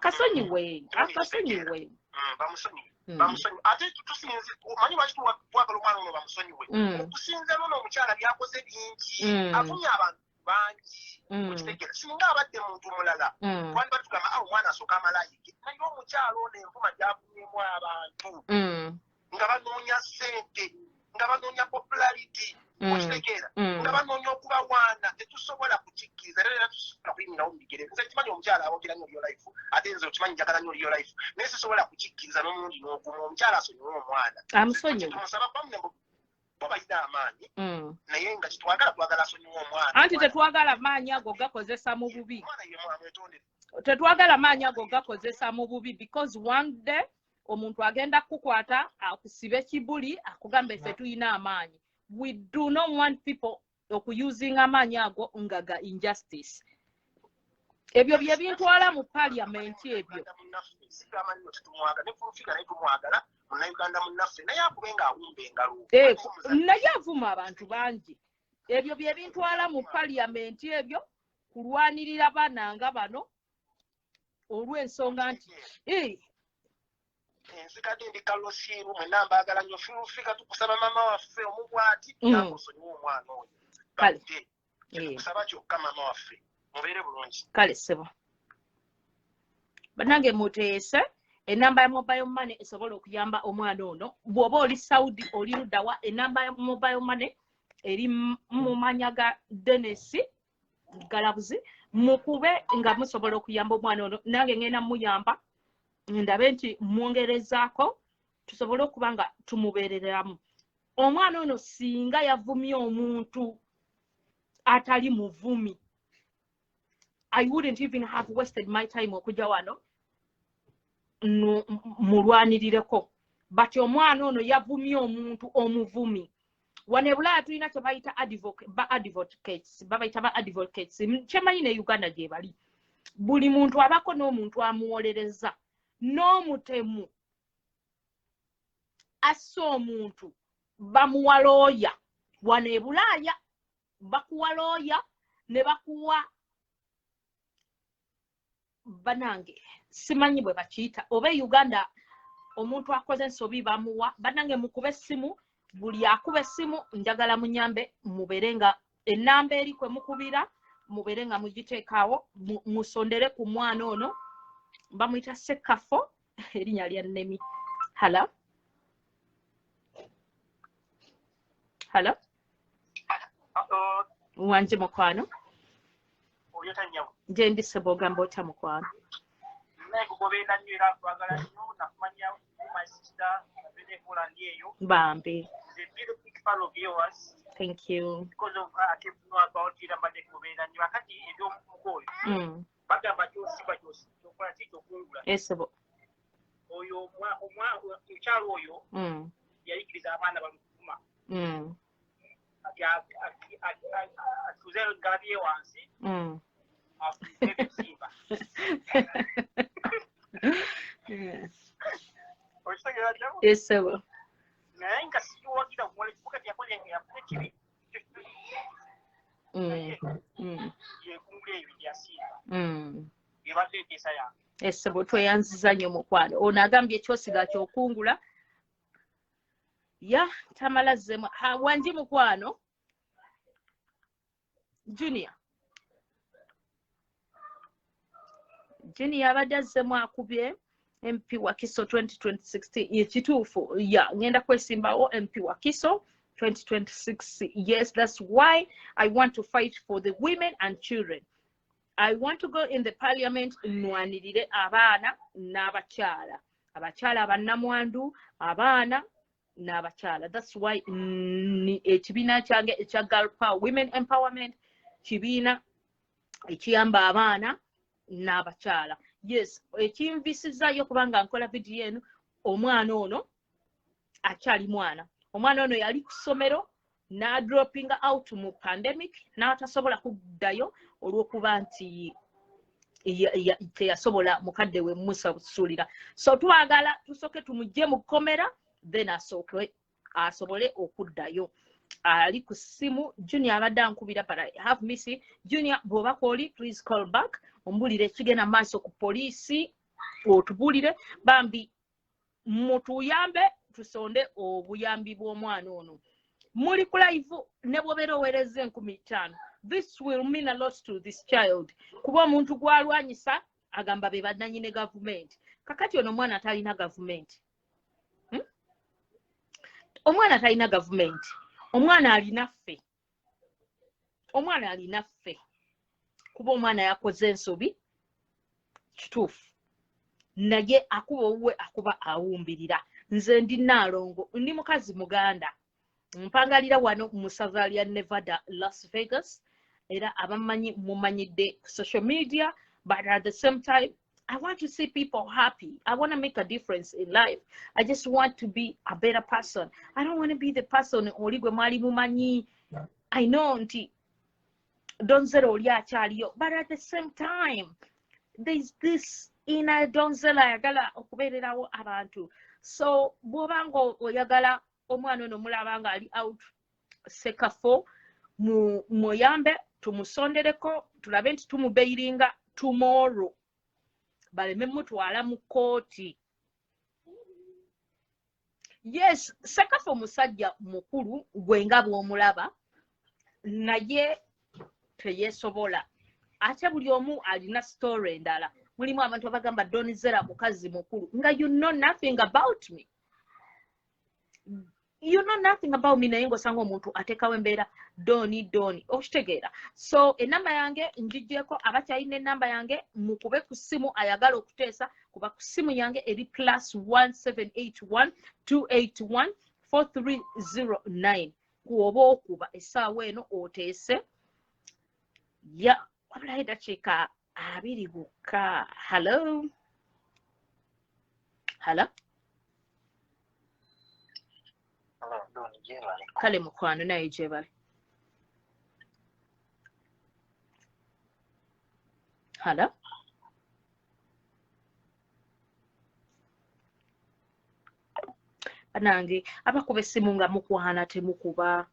Akasonyiwe, akasonyiwe. Bamusonyiwe. Bamusonyiwe. Ate tusinze, omanyi lwaki twagala omwana ono bamusonyiwe? Okusinza n'ono omukyala byakoze bingi. Avumye abantu bangi. Okitegeera, singa abadde muntu mulala, twali batugamba awo omwana asooka amalayike. Naye omukyala ono envuma gy'avumyemu abantu nga banoonya ssente, nga banoonya popularity. Okitegeera, nga banoonya okubawaana, tetusobola kukikkiriza era tusobola kuyimirawo mu bigere. Nze kimanyi omukyala awogera nnyo real life, ate nze okimanyi njagala nnyo real life, naye sisobola kukikkiriza n'omulundi n'ogumu. Omukyala asonyiwe omwana. Amusonyiwe. Tumusaba bamune bo balina amaanyi, naye nga kitwagala twagala asonyiwe omwana. Anti tetwagala maanyi ago gakozesa mu bubi. Omwana ye mwamwetondere. Tetwagala maanyi ago gakozesa mu bubi, because one day omuntu agenda kukukwata akusibe kibuli akugambe ffe tulina amaanyi. We do not want people okuyuzinga amaanyi ago nga ga injustice. Ebyo bye bintwala mu parliament ebyo. Sigamba nnyo tetumwagala, ne Full Figure naye tumwagala, munnayuganda munnaffe, naye akube ng'awumba engalo. Naye avuma abantu bangi. Ebyo bye bintwala mu parliament ebyo, kulwanirira baana nga bano olw'ensonga nti Nzikadde ndi Kalosiiru, mwenna mbaagala nnyo. Full Figure tukusaba maama waffe omubwati, yakusonyiwa omwana oyo. Kale. Badde. Tukusaba kyokka maama waffe, mubeere bulungi. Kale ssebo. Bannange muteese enamba ya mobile money esobola okuyamba omwana ono. Bw'oba oli Saudi, oli luddawa, enamba ya mobile money eri mu manya ga Dennis Galabuzi. Mukube nga musobola okuyamba omwana ono. Nange ngenda muyamba ndabe nti mwongerezaako tusobole okuba nga tumubeereramu. Omwana ono singa yavumye omuntu atali muvumi, I wouldn't even have wasted my time okujja wano mulwanirireko. But omwana ono yavumye omuntu omuvumi. Wano e Bulaaya tulina kye bayita ba advocates, babayita ba advocates. Kyemanyi ne Uganda gye bali. Buli muntu abako n'omuntu amuwolereza, n'omutemu asse omuntu bamuwa looya. Wano e Bulaaya bakuwa looya ne bakuwa bannange simanyi bwe bakiyita, oba e Uganda omuntu akoze ensobi bamuwa. Bannange mukube essimu, buli akuba essimu njagala munyambe mubeere nga ennamba eri kwe mukubira mubeere nga mugiteekaawo, musondere ku mwana ono. Bamuyita Ssekafo, erinnya lya nnemi. Hala? Hala? Wanje mukwano? Gye ndi ssebo, ogamba otya mukwano? Naye kugoberera nnyo era twagala nnyo, nakumanya my sister Bene Holland eyo. Bambi. Is a very big fan of yours. Thank you. Because of her, I came to know about it, mbadde kugoberera nnyo. Akati eby'omuvubuka oyo. Bagamba ky'osiba ky'okola ki ky'okungula. Esebo. Oyo omukyala oyo yayigiriza abaana bamukuma. Kati atuuze ngalabi ye wansi. Afuuse ebisimba. Okitegeera dya? Esebo. Naye nga sikiwagira omuwala ekibuga kye yakoze kibi. Yekungula ebyo byasimba. Ebadde enteesa yange. Esebo tweyanziza nnyo mukwano. Ono agambye ky'osiga ky'okungula. Ya tamala zzemu. Ha, wangi mukwano. Junior. Junior abadde azzemu akubye MP Wakiso 2026. Ye kituufu. Ya ngenda kwesimbawo MP Wakiso 2026. Yes, that's why I want to fight for the women and children. I want to go in the parliament nwanirire abaana n'abakyala. Abakyala abannamwandu, abaana n'abakyala. That's why ni ekibiina kyange ekya Girl Power Women Empowerment kibiina ekiyamba abaana n'abakyala. Yes, ekinvisizaayo kubanga nkola vidiyo eno, omwana ono akyali mwana. Omwana ono yali ku ssomero n'adroppinga out mu pandemic n'atasobola kuddayo olw'okuba nti teyasobola mukadde we musasulira. So twagala tusooke tumugye mu kkomera then asooke asobole okuddayo. Ali ku ssimu Junior abadde ankubira, but I have missed Junior. Bw'oba kw'oli, please call back ombulire ekigenda maaso ku poliisi. Otubuulire bambi, mutuyambe tusonde obuyambi bw'omwana ono. Muli ku live, ne bw'obeera oweereza 5,000, this will mean a lot to this child, kuba omuntu gw'alwanyisa agamba be bannannyini gavumenti. Kakati ono omwana talina gavumenti, Omwana talina gavumenti, omwana alina ffe, omwana alina ffe, kuba omwana yakoze ensobi kituufu, naye akuba owuwe akuba awumbirira. Nze ndi Nnaalongo, ndi mukazi Muganda, mpangalira wano mu ssaza lya Nevada, Las Vegas. Era abamanyi mumanyidde social media, but at the same time I want to see people happy. I want to make a difference in life. I just want to be a better person. I don't want to be the person oli gwe mwali mumanyi. I know nti Donzella oli akyaliyo, but at the same time there's this inner Donzella ayagala okubeererawo abantu. So bw'oba nga oyagala omwana ono mulaba nga ali out Sekafo, muyambe tumusondereko, tulabe nti tumubeiringa tomorrow, baleme mutwala mu kkooti. Yes, Sekafo musajja mukulu gwe nga bw'omulaba, naye teyeesobola. Ate buli omu alina story endala. Mulimu abantu abagamba Donzella mukazi mukulu, nga you know nothing about me. You know nothing about me, naye ng'osanga omuntu ateekawo embeera doni doni, okitegeera. So enamba yange njijjeko, abakyalina enamba yange mukube ku ssimu, ayagala okuteesa kuba ku ssimu yange eri +1781 281 4309. Kuoba okuba essaawa eno oteese ya wabulayo eddakiika 20 bukka. Hello, hello. Kale mukwano, naye gyebale. Hello, banange abakuba essimu nga mukwana temukuba.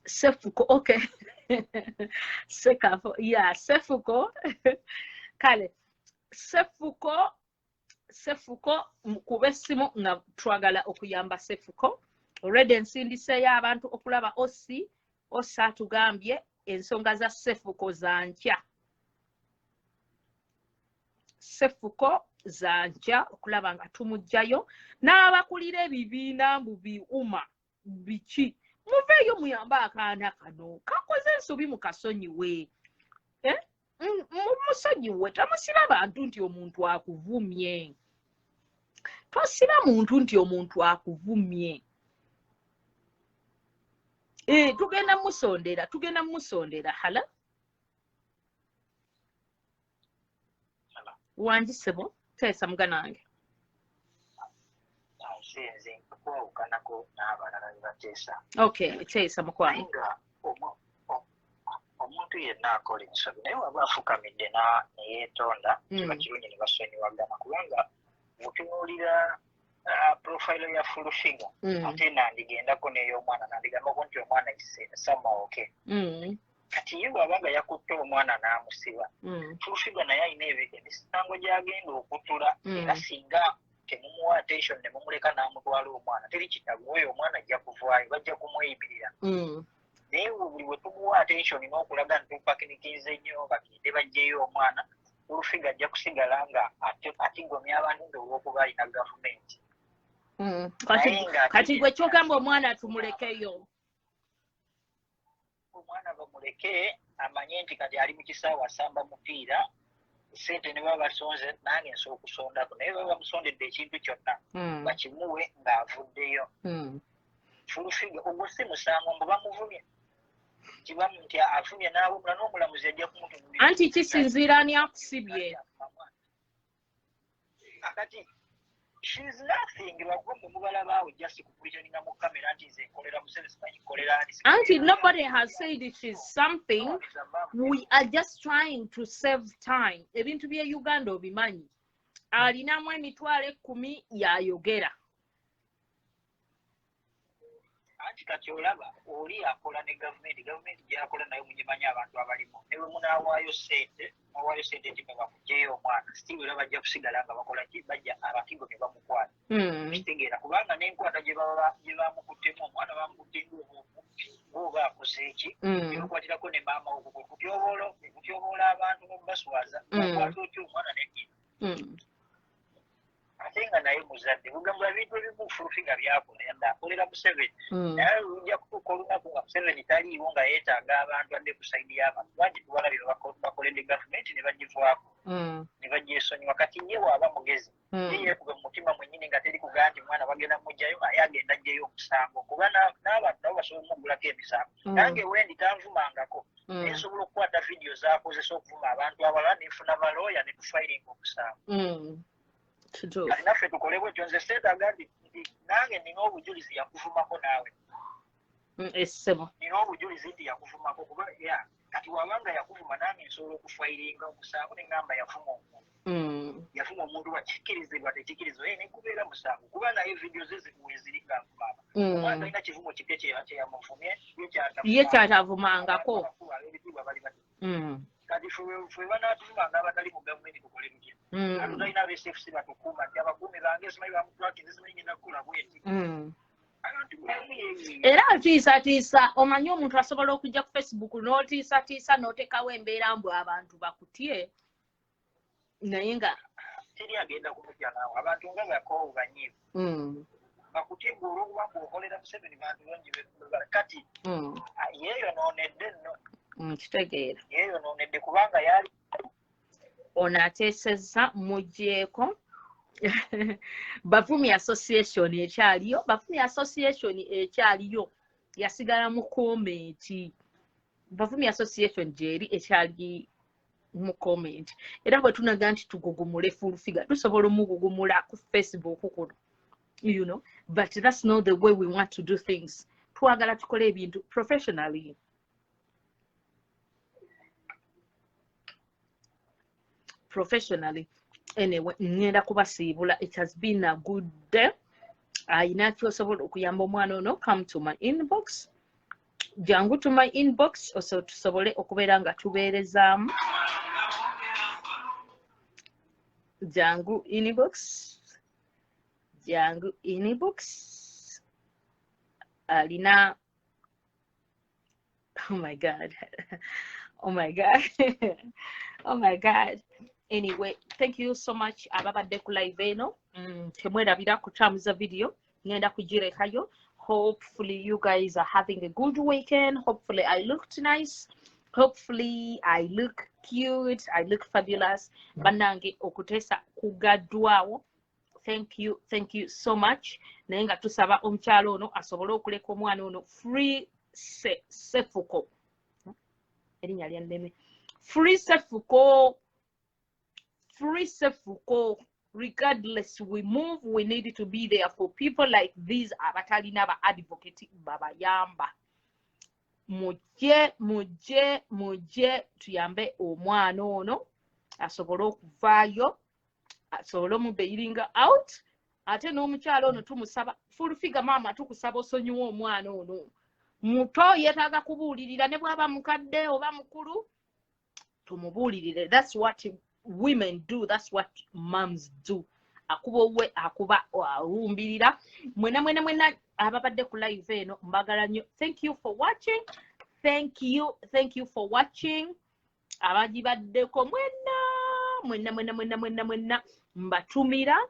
Sefuko, okay. Sekafo, yeah, Sefuko. Kale Sefuko, Sefuko mukube essimu nga twagala okuyamba Sefuko. Already ensindiseeyo abantu okulaba osi osi atugambye ensonga za Sefuko za nkya. Sefuko za nkya okulaba nga tumuggyayo n'abakulira ebibiina mbu biuma biki, muveeyo muyambe akaana kano kakoze ensobi, mukasonyiwe. Mumusonyiwe, tamusiba bantu nti omuntu akuvumye. Tosiba muntu nti omuntu akuvumye. Tugenda musondera, tugenda musondera. Hala, wangi ssebo, teesa muganda wange. Nze nkwawukanako n'abalala be bateesa. Okay, teesa mukwano. Omuntu yenna akola ensobi, naye waba afukamidde ne yeetonda, kiba kirungi ne basonyiwagana, kubanga mutunuulira profile ya Full Figure, ate nandigendako n'ey'omwana, nandigambako nti omwana somehow okay. Kati ye bw'aba nga yakutte omwana n'amusiba, Full Figure naye alina emisango gy'agenda okutula, era singa temumuwa attention ne mumuleka n'amutwala omwana, teri kitaggweyo, omwana ajja kuvaayo, bajja kumweyimirira. Naye buli bwe tumuwa attention n'okulaga nti tupakinikize nnyo bagende baggyeyo omwana, Full Figure ajja kusigala nga atigomya abantu nti olw'okuba alina gavumenti. Kati gwe kyogamba omwana tumulekeyo? Omwana bamuleke amanye nti kati ali mu kisaawe asamba mupiira, ssente ne baba basonze nange nsobola okusondako, naye baba bamusondedde ekintu kyonna bakimuwe ng'avuddeyo. Full Figure ogwo si musango mbu bamuvumye, nti avumye n'awemula n'omulamuzi ajja kumutunuulira. Anti kisinziira ani akusibye. Kati she's nothing, lwakuba mmwe mubalabaawo just kupretendinga mu kamera nti nze nkolera Museveni, simanyi nkolera ani. Auntie, nobody has said she's something. We are just trying to save time. Ebintu bye Uganda obimanyi. Alinamu 10,000 yayogera. Anti kati olaba oli akola ne gavumenti, gavumenti gy'akola nayo mugimanyi abantu abalimu. Ne bwe munaawaayo ssente, mwawaayo ssente nti mwe bamuggyeyo omwana, still era bajja kusigala nga bakola ki, bajja abakigo ne bamukwata. Kitegeera kubanga n'enkwata gye bamukuttemu omwana bamukutte ng'oba akoze ki, ne bakwatirako ne maama wo kutyoboola abantu n'okubaswaza, bakwata otya omwana ne nnyina. Ate nga naye muzadde, kugamba ebintu ebimu Full Figure byakola, yadde akolera Museveni. Naye ojja kutuuka olunaku nga Museveni taliiwo nga yeetaaga abantu adde ku sayidi y'abantu. Bangi tubalabye bakoledde gavumenti ne bagivaako, ne bagyesonyiwa. Kati ye bw'aba mugezi, ye yeekube mu mutima mwennyini nga teri kugamba nti mwana bagenda mmuggyayo, aye agenda aggyeyo omusango. Kuba n'abantu nabo basobola okumugulako emisango. Nange wendi tanvumangako. Nsobola okukwata vidiyo z'akozesa okuvuma abantu abalala, ne nfuna balooya ne tufayiringa omusango. Kati naffe tukole bwetyo, nze seetaaga nti nange nina obujulizi yakuvumako naawe. Essebo. Nina obujulizi nti yakuvumako kuba kati wabanga yakuvuma nange nsobola okufayiringa omusango ne ngamba yavuma omuntu. Yavuma omuntu bakikkirizibwa tekikkirizibwa, naye ne gubeera musango kuba naye vidiyo ze weeziri ng'avuma abantu. Omwana talina kivumo kipya kye yamuvumye, ye kyatavumangako. Ab'ebitiibwa bali bati. Kati ffe banaatuvumanga abatali mu gavumenti tukole tutya? Ate talina aba SFC batukuuma nti abakuumi bange simanyi bamutwakinze, simanyi ngenda kukola bwenti. Era atiisatiisa, omanyi omuntu asobola okujja ku Facebook n'otiisatiisa n'oteekawo embeera mbu abantu bakutye, naye nga teri agenda kumutya naawe. Abantu nga bakoowu banyiivu. Bakutye gwe olw'okuba ng'okolera Museveni bantu bangi kati yeeyonoonedde nno. Kitegeera. Yeeyonoonedde kubanga yali ono ateesezza muggyeeko. Bavumi Association ekyaliyo, Bavumi Association ekyaliyo, yasigala mu comment. Bavumi Association gyeri ekyali mu comment. Era bwe tunaga nti tugugumule Full Figure, tusobola omugugumula ku Facebook kuno, you know, but that's not the way we want to do things. Twagala tukole ebintu professionally. Professionally. Anyway, ngenda kubasiibula. It has been a good day. Ayina kyosobola okuyamba omwana ono, come to my inbox. Jangu to my inbox oso tusobole okubeera nga tubeerezaamu. Jangu inbox. Jangu inbox. Alina, oh my God. Oh my God. Oh my God. Anyway, thank you so much. Ababadde ku live eno. Temwerabira kutambuza video. Ngenda kugirekayo. Hopefully you guys are having a good weekend. Hopefully I looked nice. Hopefully I look cute. I look fabulous. Bannange okuteesa kugaddwawo. Thank you. Thank you so much. Naye nga tusaba omukyalo ono asobole okuleka omwana ono free sefuko. Erinnya lya nneme. Free sefuko. Free sefuko. Regardless we move, we need to be there for people like these abatalina ba advocate babayamba. Mujje, mujje, mujje tuyambe omwana ono asobole okuvaayo, asobole omubeiringa out. Ate n'omukyalo ono tumusaba, Full Figure maama tukusaba osonyiwe omwana ono. Muto yeetaaga kubuulirira ne bw'aba mukadde oba mukulu tumubuulirire. That's what women do, that's what moms do. Akuba owuwe, akuba awumbirira. Mwena mwena mwena ababadde ku live eno mbagala nnyo. Thank you for watching. Thank you, thank you for watching. Abagibaddeko mwena mwena mwena mwena mwena mwena mbatumira.